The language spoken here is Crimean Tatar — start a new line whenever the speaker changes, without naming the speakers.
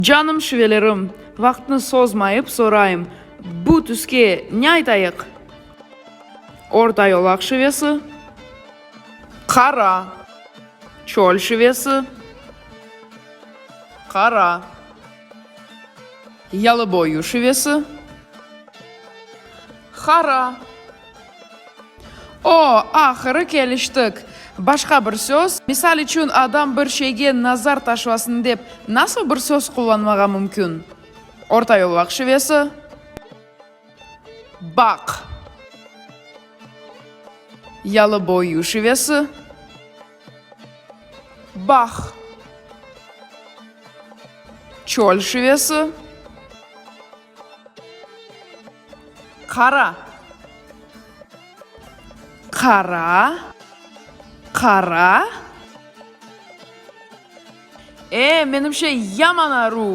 Canım şivelerim, vaqıtnı sozmayıp sorayım, bu tüske ne aytayıq? Orta yolaq şivesi, qara. Çöl şivesi, qara. Yalıboyu şivesi, hara. O, ahırı keliştik. Başqa bir söz, misal içün adam bir şeyge nazar taşlasın dep, nasıl bir söz qullanmağa mümkün? Orta yolaq şivesi, baq. Yalıboyu şivesi, baq. Çöl şivesi, qara. Qara, qara. E, menimce, yaman aruv.